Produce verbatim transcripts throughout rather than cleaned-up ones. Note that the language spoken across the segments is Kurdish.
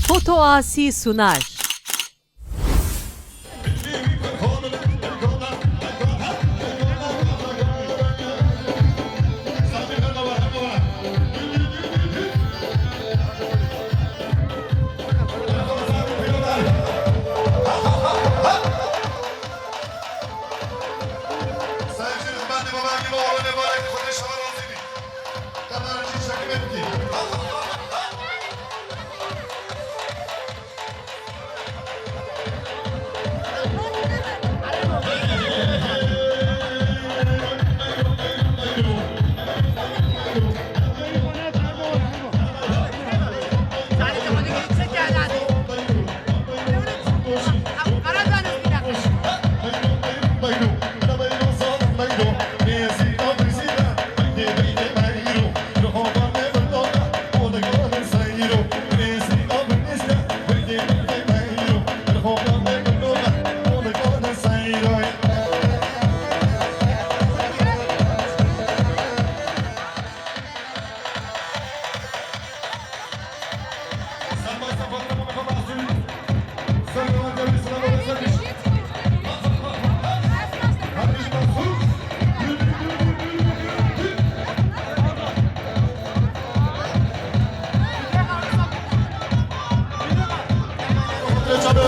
Foto Asi sunar.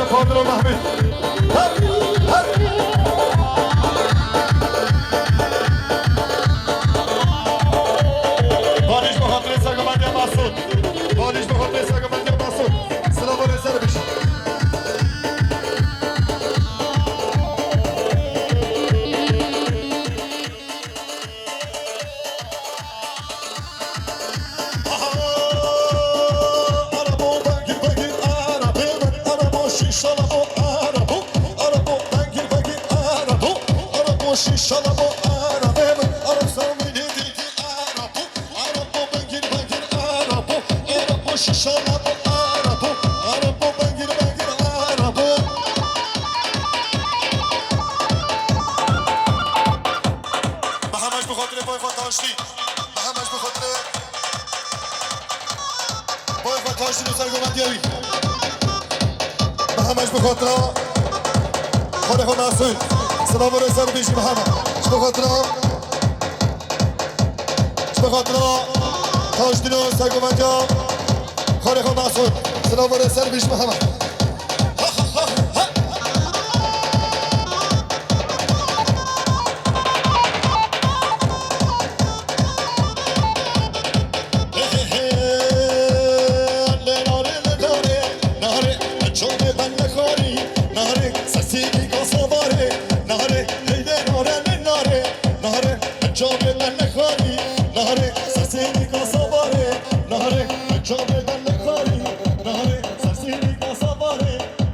Xatir Mehmet. Her, her. Balîş bi xatirê sergomendiya Mesûd. Balîş bi xatirê sergomendiya Mesûd. Silav û rêz ser bî. Arabo bengir bengir arabê min, arabo şîşala bo arabo, arabo bengir bengir arabo, arabo şîşala bo arabê min, arab samînê dîtî arabo, arabo bengir bengir arabo, arabo şîşala bo arabo, arabo bengir bengir arabo. Bi hemej bi xatirê pay xwe taştî. Bi hemej bi xatirê pay xwe taştî li ser gomendiya wî. Bi hemej bi xatira xalê xwe Mesûd. Silav û rêz ser bî jî bi heme. Ji bo xatira, ji bo xatira taştî li ser gomendiya xalê xwe Mesûd. Silav û rêz ser bî jî bi heme.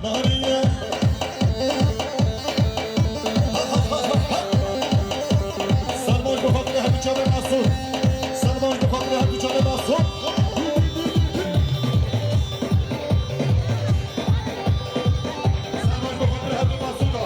Nariye. Serbaş bi xatirê her du çavê Mesûd. Serbaş bi xatirê her du çavê Mesûd. Serbaş bi xatirê her du Mesûda.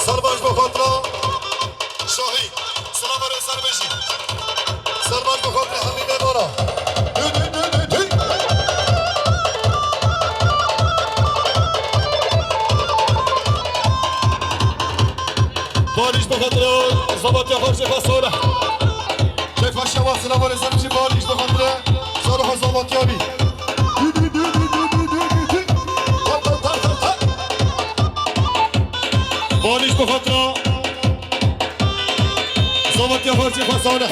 Serbaş bi xatira Şahî. Silav û rêz ser bê jî. Serbaş bi xatira hemî mêvana. Dü, dü, dü, dü, dü. Balîş bi xatira Zobatiya xwe Şêxa Salih. Şêxa Şeva, silav û rêz ser bê jî, balîş bi xatira Salih Zobatiya bî. Balîş bi xatira Zobatiya xwe Şêxa Salih.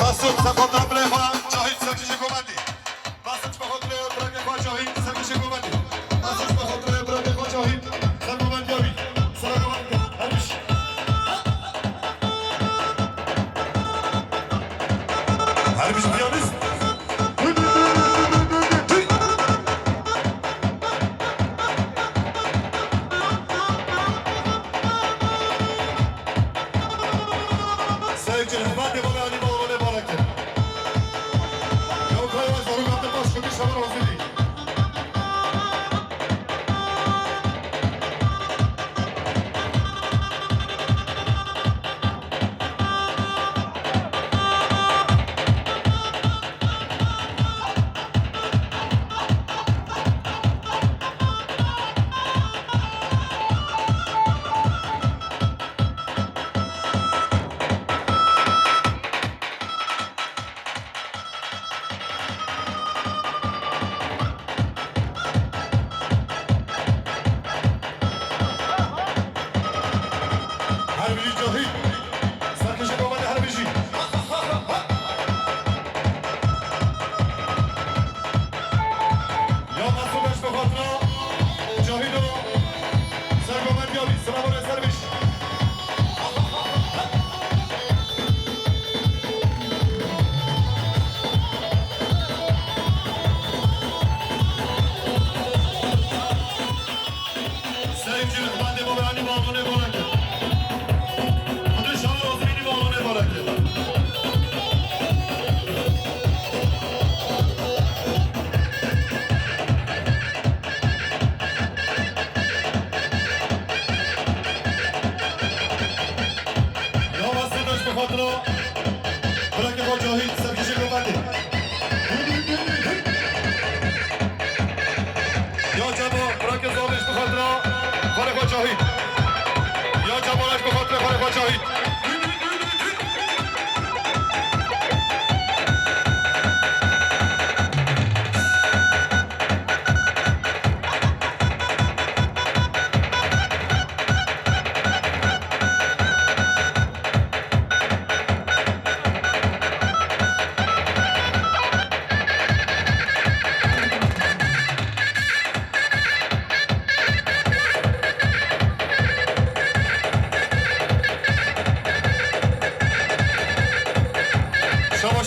Mesut, ser xatirê birayê xwe Cahît, serkişê govendê. Mesut, ji xatirê birayê xwe Cahît, serkişê govendê. Mesut, ji xatirê birayê xwe Cahît, ser govendiya wî. Ser govendê. Her biş. Her biş piyanîst. Seyirci, hizmetê bana Ali Bağlı Baraki. Ya kaya zarokatı baş kırmış hemen hazır.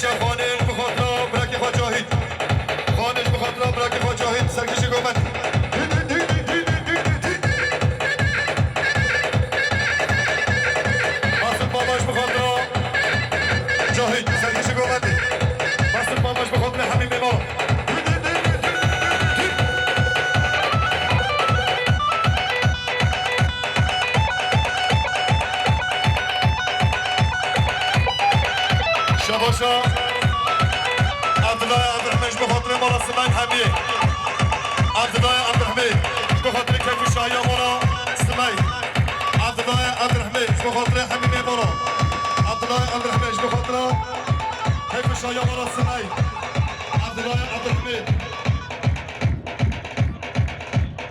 Şefanê ji bi xatira birakê xwe Cahît. Xanê ji bi xatira birakê xwe Cahît, serkişê govend. Masif Baba ji bi xatira Cahît, serkişê govendê. Masif Baba ji bi xatira Hemî Mêmara. Şebaşa Abdullah Abdurrahman ji bo xatirê mala Simay Hemiyê. Abdullah Abdurrahman ji bo xatirê keyf û şahiya mala Simay. Abdullah Abdurrahman ji bo xatirê Hemî Mêmara. Abdullah Abdurrahman ji bo xatira keyf û şahiya mala Simay. Abdullah Abdurrahman.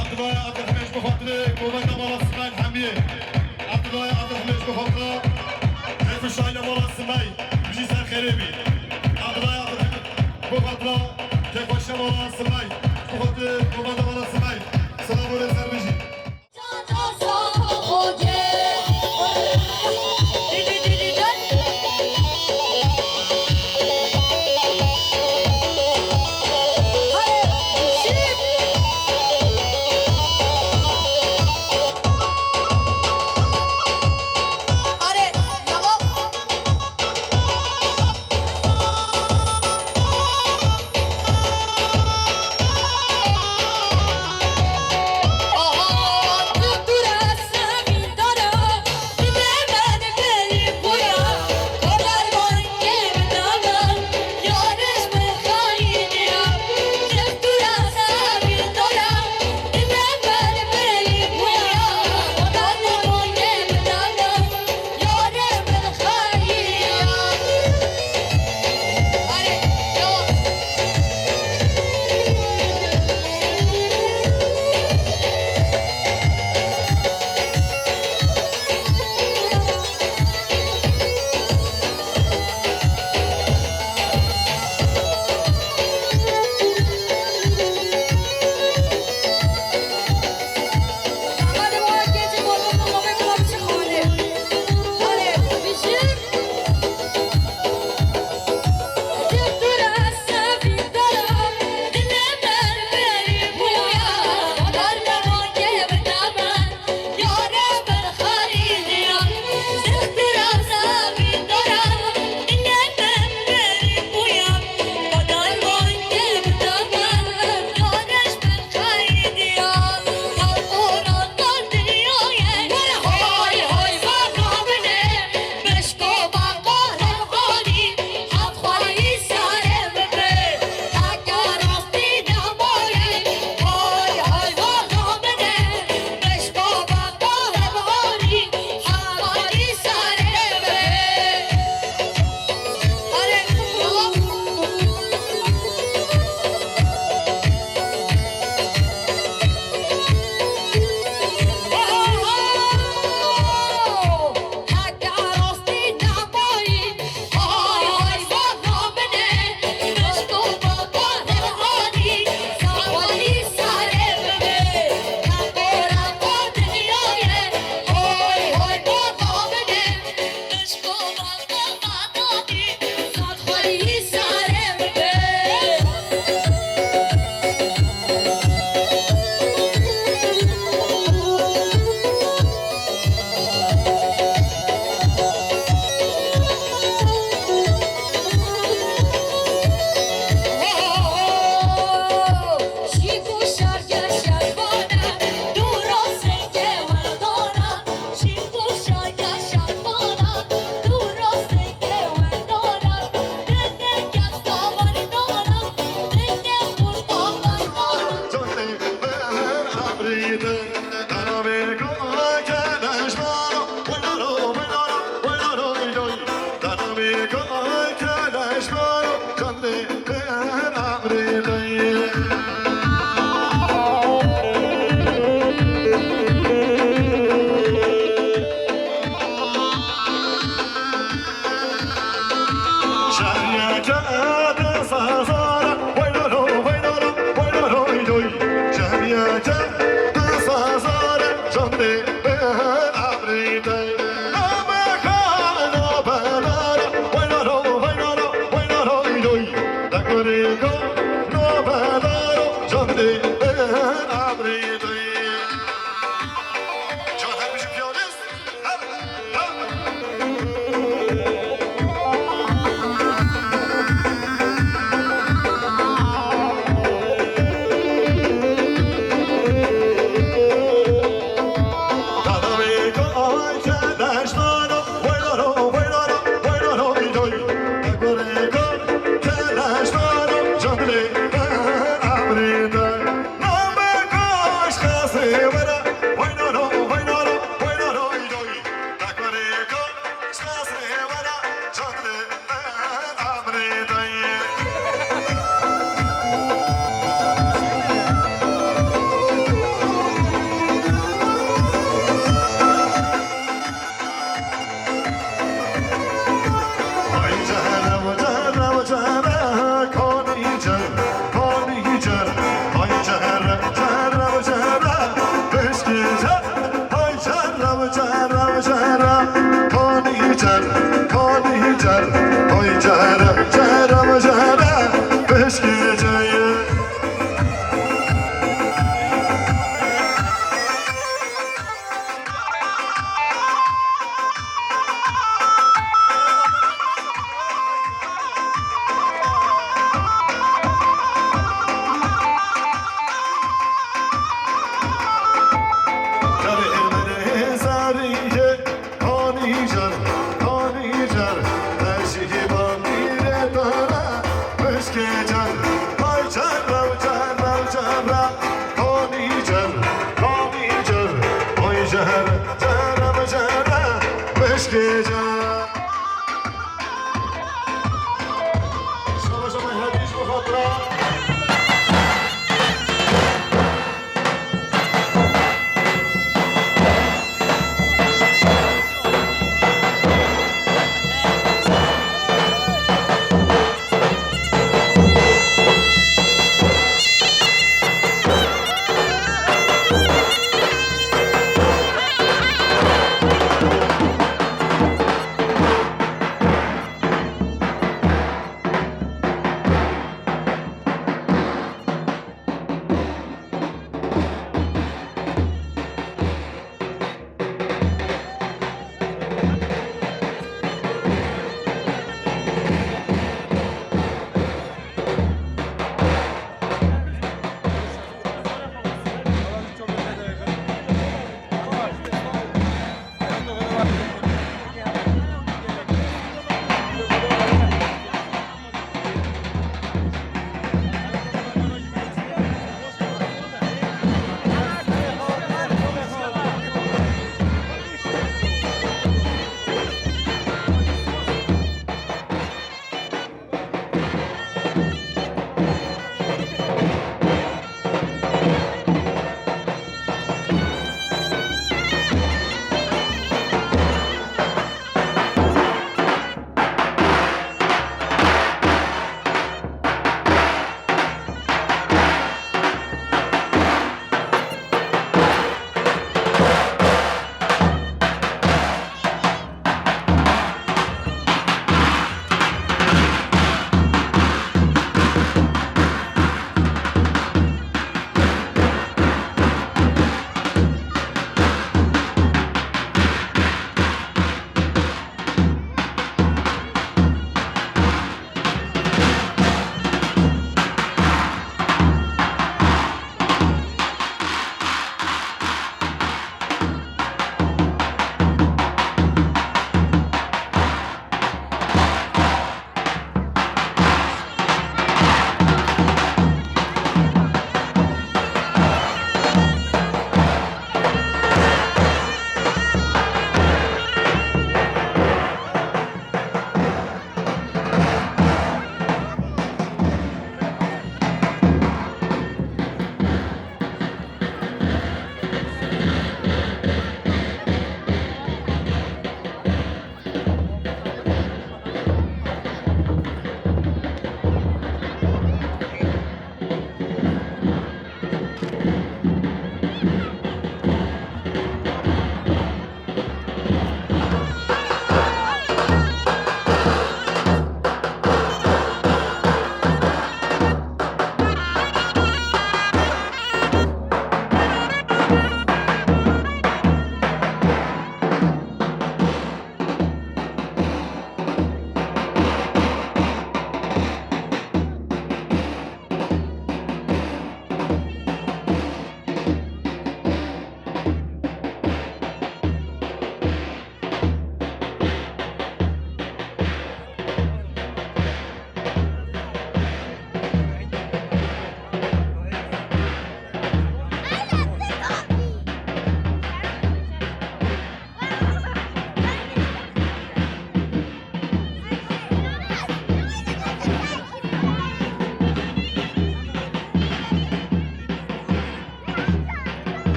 Abdullah Abdurrahman ji bo xatirê govenda mala Simay Hemiyê. Abdullah Abdurrahman ji bo xatira keyf û şahiya mala Simay. Bijî ser xêrê bî. Abdullah Abdurrahman ji bo xatira keyf û şahiya mala Simay. Ji bo xatirê govenda mala Simay. Silav û rêz ser bijî.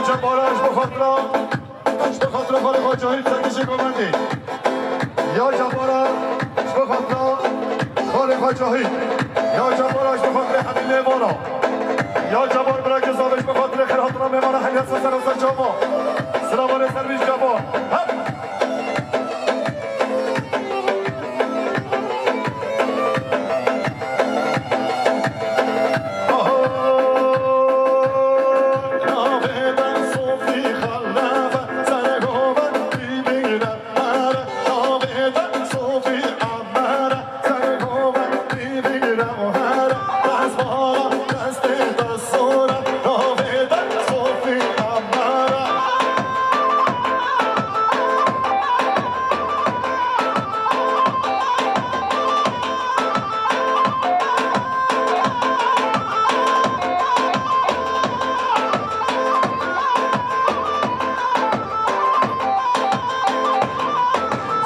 Cebara ji bo xatira, ji bo xatira xalê xwe Cahî serkişê govendê. Ya Cebara ji bo xatira xalê xwe Cahî. Ya Cebara ji bo xatira Hemî Mêvana. Ya Cebar birakê zavê ji bo xatira xêrhatina mêvana hemiya ser ser ser çava. Silavanê ser vî Cebar. Hep.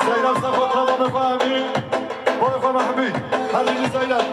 Zeynep Sefo, Trabzon Fahmi, Boy Fahmi, Halil Zeynep.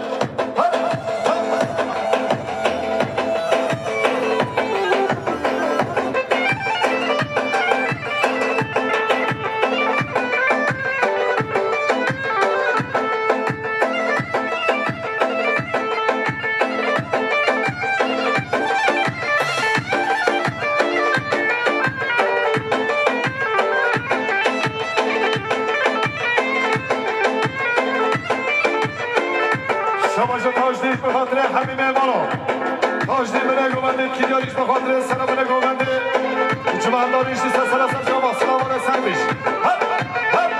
Şabaşa Tajdî bi xatirê Hemî Mêvano. Tajdî bine govendê, Kiryarîş bi xatirê Sera bine govendê. Cimandar îştî sesera ser cama, silavan eser bîş. Hep, hep.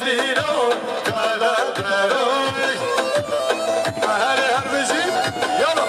Zîno, kala deroy. Herê her bijî, yala.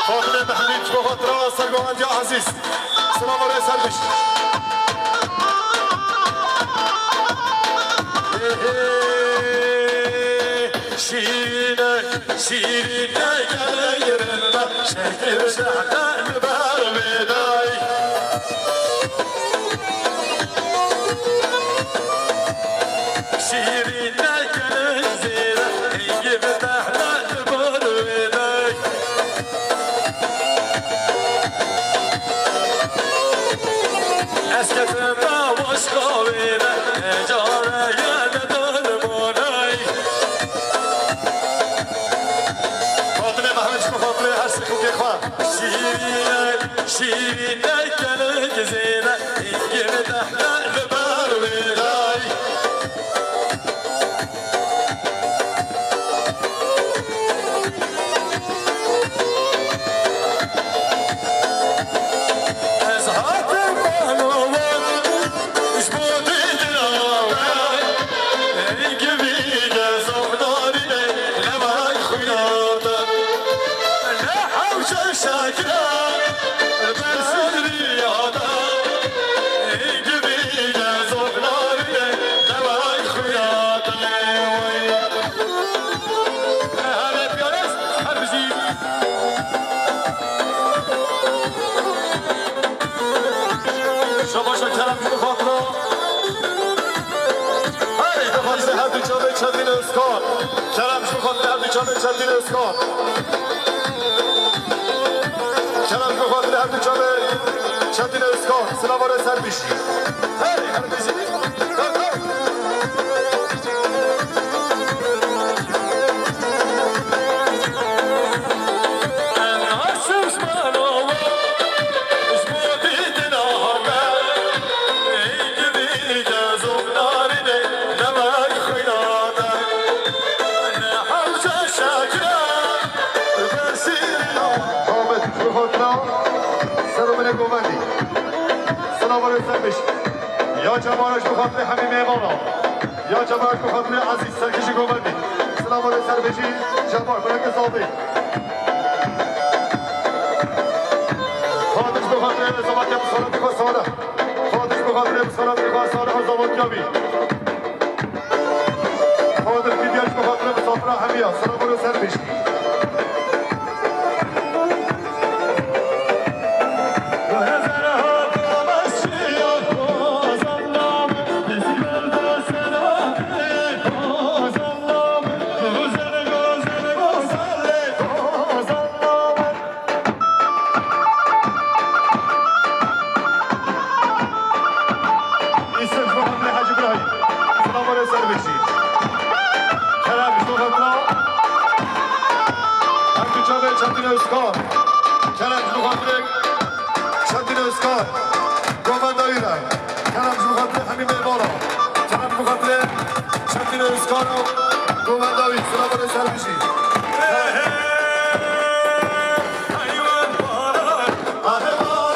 Fatime Mehmet, ji bo xatira sergovendiya ezîz. Silav û rêz ser bijî. Hê, hê, şîrîne, şîrîne, gelê rinda, şekil şehde li ber vê day. Şîrîne gelek zêde, hingî bi tehne li ber wê dey. Ez ketime başqa wê de, careke li dermaney. Fatime Mehmet ji xatirê her sirkokê xwe. Şîrîne, şîrîne gelek zêde, hingî bi tehne li ber wê dey. Ez hatim pehlewan, ji bo dîtina we, hingî vî gezok narîne, leway xwîna te. Ne hewce şekre, li ber şîriya te, hingî vî gezok narîne, leway xwîna te. Her bijî. Şabaşa kerem ji xatira. Hey, dixwazî her du çavê Çetin Özkan. Kerem ji xatira her du çavê Çetin Özkan. Kerem ji xatira her du çavê Çetin Özkan. Silava re ser bijî. Hey, her bijî. Ahmet, ji xatira ser û binê govendî. Silav û rêz ser bijî. Ya cemaat ji bo xatirê hemî mêvanan. Ya cemaat ji bo xatirê Ezîz Serkişî Govendî. Silav û rêz ser bijî, cemaat, xuleke zavê. Xatir ji bo xatirê zevatê bi salatê xwe sare. Xatir ji bo xatirê bi salatê xwe sare, zevatya wî. Xatir kiriye ji bo xatirê misafira hemiya. Silav û rêz ser bijî. Îsem ji bo xatirê Hecî Birayî. Silav û rêz ser bijî. Kerem ji bo xatira her du çavê Çetin Özkan. Kerem ji bo xatirê Çetin Özkan. Govenda wî re. Kerem ji bo xatirê hemî mêvana. Kerem ji bo xatirê Çetin Özkan û govenda wî. Silav û rêz ser bijî. Heywan para.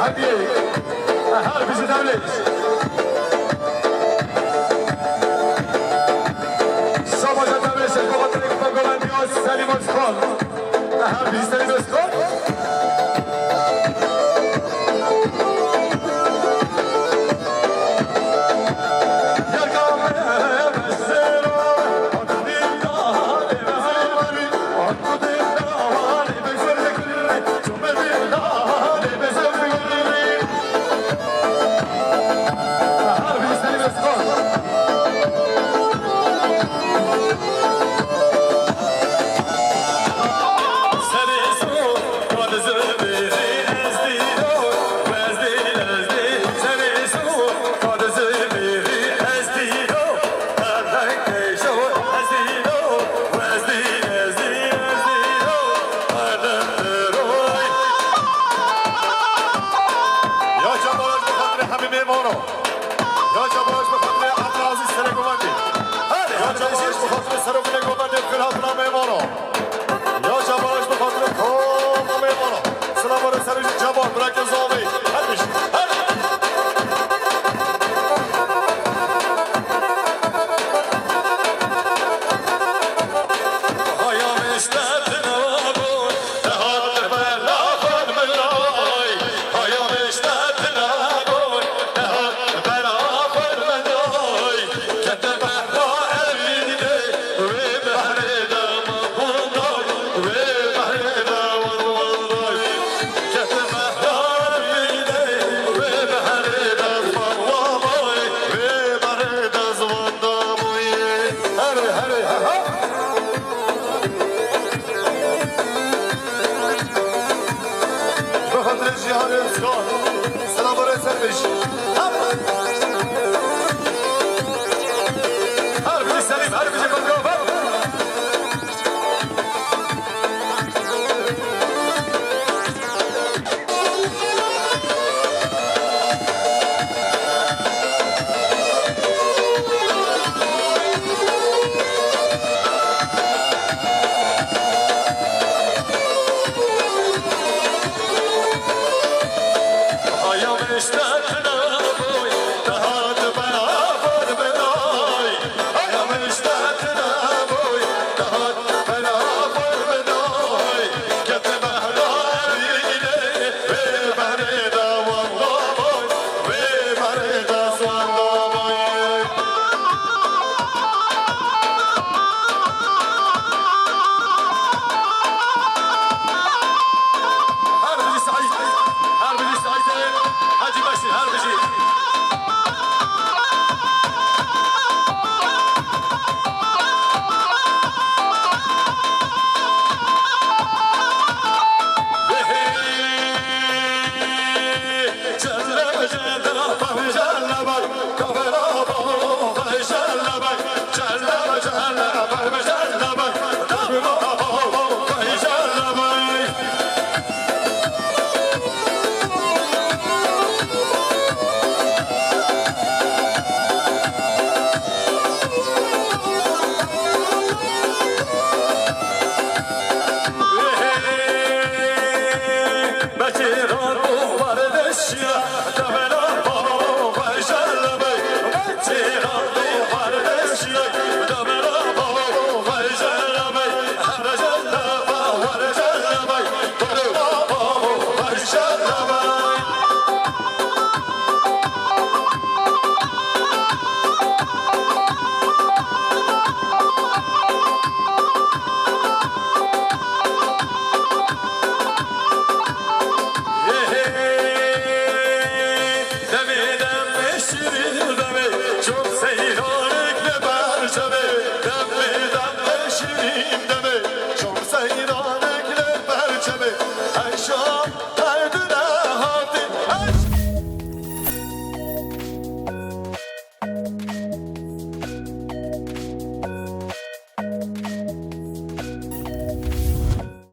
Her bijî Dewlêt. Sabaja Dewlêt, ji bo xatirê Kupa Govendî ya Selîm Özkan. Her bijî Selîm Özkan. Ya çabalaj bi xatirê hemî mêmano. Ya çabalaj bi xatirê Abdulaziz Serê Govendî. Ya çabalaj bi xatirê Serokê Govendî, xêr hatina mêmano. Ya çabalaj bi xatirê toma mêmano. Silav û rêz ser wî jî Cemal, birekê Zavê. Her bijî. Her Bi xatirê Cîhanê Özkan, selam û rêz ser bijî. Her bijî Selîm, her bijî Kongro. Her bijî Seîd, her bijî Seîd, Hecî Beşîr, her bijî.